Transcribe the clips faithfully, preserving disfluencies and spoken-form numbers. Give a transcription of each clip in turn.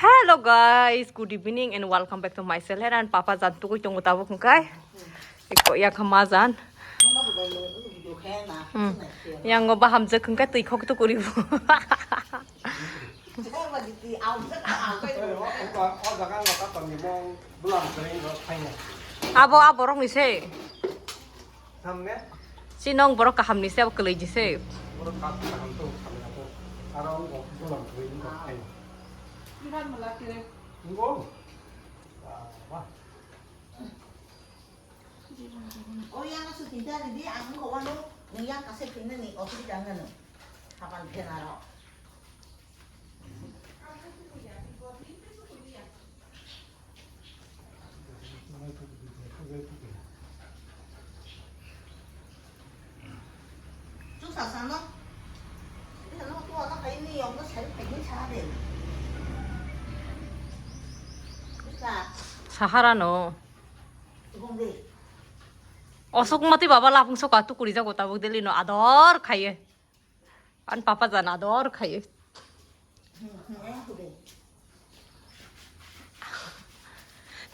Hello guys, good evening and welcome back to my channel. And papa jan tugui tongo tabuk hwnkhe. Eko ya kha ma jan. Hmm. Yang go baham jek hwnkhe twi khok tu kuri bo. Abo, abo rok ni se. Samne? Si nong borok kaham ni se, abo kwlwi ni se. Borok kaham to, kaham to. Aro ang kok bulam koi ni kok kai. Iran malak kere. Ngo. Wah, wah. O yang suting ta di, ang ko wano, ni yang kasih pinna ni, office dana no. Kapan pena ro. Sahara no. Osok mati baba lapung soka tukuri jago tabuk deli no ador khaye. An papa jana dor khaye.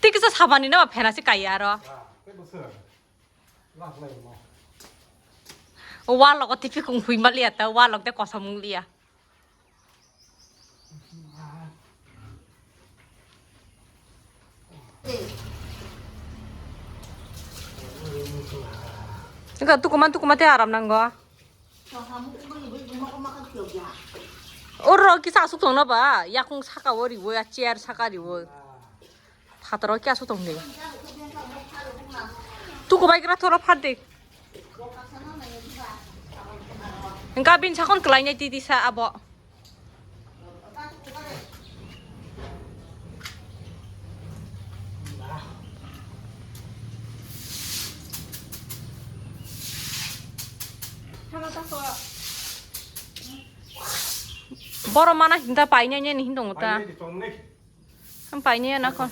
Tei kisa sabani na phena se kaiya aro. Wal logo tipi kung hui maliya ta, wal log de kosom liya. Enggak, tukuman, tukuman teh aram nanggo. Oro kisa asuk tongna ba, yakung saka o riwo, ya chair saka riwo. Phataro kya su tongni. Tuku bai gra thoro phat de. Engka bin sakon kelai nyai titi sa abo. Boro mana hinta painai ni hin tongo ta. Ang paini ya nakho.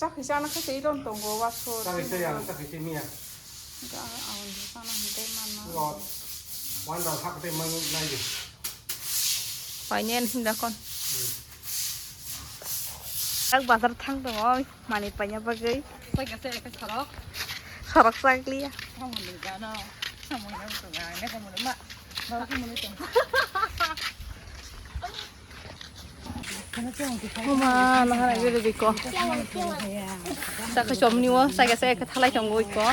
Chakhi chana khe tei don tongo waso. Chakhi se ya, chakhi se miya. Ga ang sana hinte manna. Lot. Wan dal hak te mang nai di. Paini ya hinda kon. Ang bazar thang tongo, mani paina bagwi. Sai ka se ka khorok. Khorok sakliya. Samung ni gano. Samung ni gano. Ne ko mo ma. Ba ko mo ni to. Mama, nahar ayo deh biko. Saka chomni o, saka saka thalai tongo iko.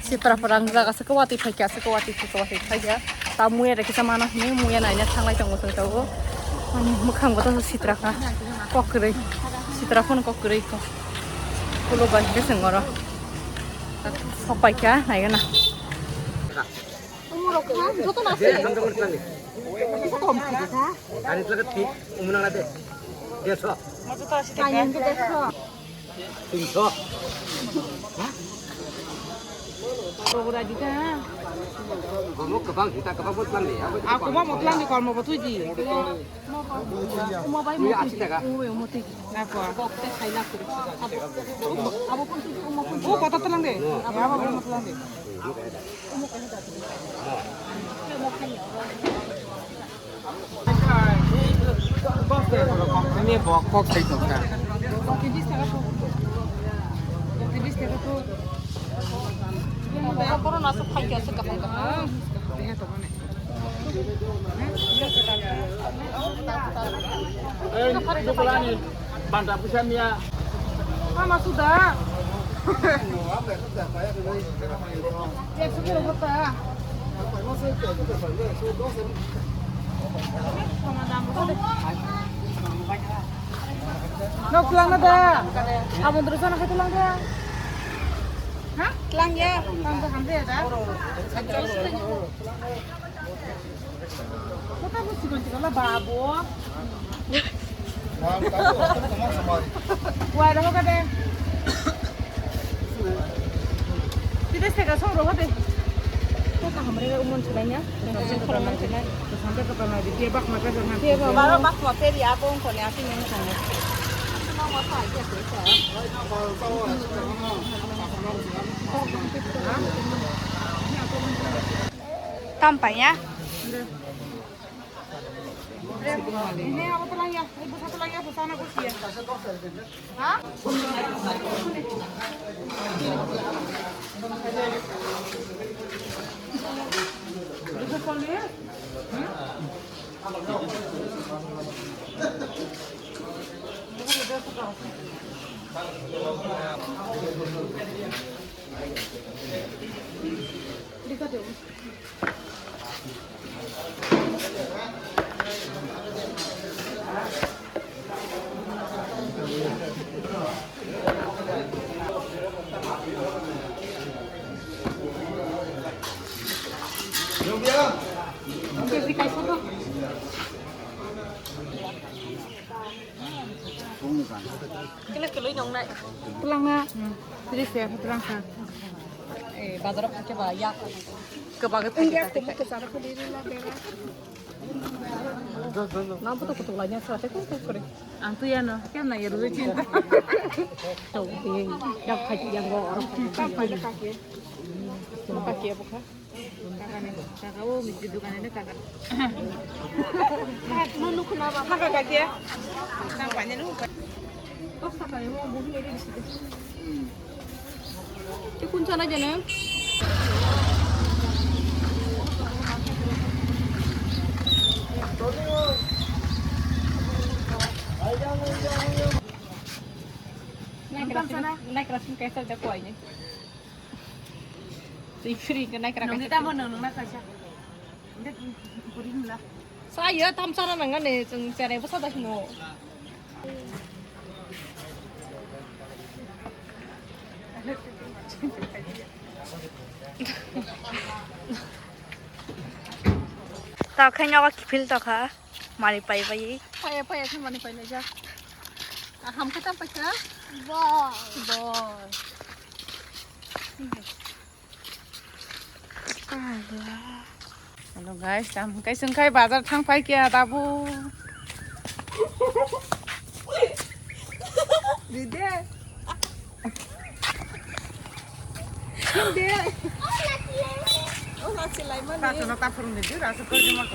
Sipra parang jaga saka wati phaikya, saka wati phaikya, wati phaikya. Ta muya reki sama na hini, muya naina thanglai tongo saka o. Ani mukhang boto sitra ka. Kokre. Sitra phone kokre iko. Kulo bai ke sengoro. Sopaikya, naigana. Umurok ha, joto na ase. Kisa kom kiri tha. Ani tlaga ti, umuna na de. Deso. Mojo to ase. Ani ke deso. Tinso. Kobra di ta. Komo kebang hita kebang bot lang de. Aku mau motlang di komo botu ji. Mo bai mo. Uwe mo ti. Na ko. Bok te khai la kuru. Abo pun tu mo pun. O kota telang de. Abo pun telang de. Ani bok kok sai tong kha. Bok ke bis taka po. Bok ke bis taka po. Boro na sok khai kya se kaham kaham. Dehe to mane. Ei, jokolani banda puisa miya. Mama suda. Ekso kilo bota. Nok tulang na da. Abon terus anak itu lang da. Hah? Tulang ya. Tante hamre ya da. Kota bu sikon sikon la babo. Wai roho ka de. Tidak sega song roho de. Kota hamre umon chulai ya. Sampai ke pernah di dia bak maka jangan. Baro bak ma peri abo ongkoni ati neng sana. Tampai ya. Ini apa tulang ya? Ibu satu lagi apa sana bos ya? Hah? Bisa kau lihat? Hmm? Kilo kilo nong nai. Tulang na. Jadi saya tulang sa. Eh, bazar apa ke ba ya? Ke ba ke. Iya, ke ba ke sana ke diri lah bela. Nampu tu kutu lanya sa te kutu kore. Ang tu ya no, kya na ya ruwe chin. Tau, eh, ya kaki ya go. Tau kaki kaki. Tau kaki ya buka. Kaka ni, kaka o misi dukan ni kaka. Mau nukuna ba? Kaka kaki ya. Tang banyak nukuna. Tei kun sana jene? Naikra sing, naikra sing kaisa da koi ne. Tei free ke naikra kaisa. Nungni tamo nung nungna kaisa. Saya tam sana nangane, chwng cherai bwsa da hino. Tao khe nogo kiphil tokha, mani pai pai. Paya paya khe mani pai laijak. Aham khe tam paikha? Boi. Boi. Hello guys, tam kaising khai bazar thang pai kya tabu. Dide. Dide. Oh, lasi lai mani. Ta chuna ta phurung de, rasa kau jema.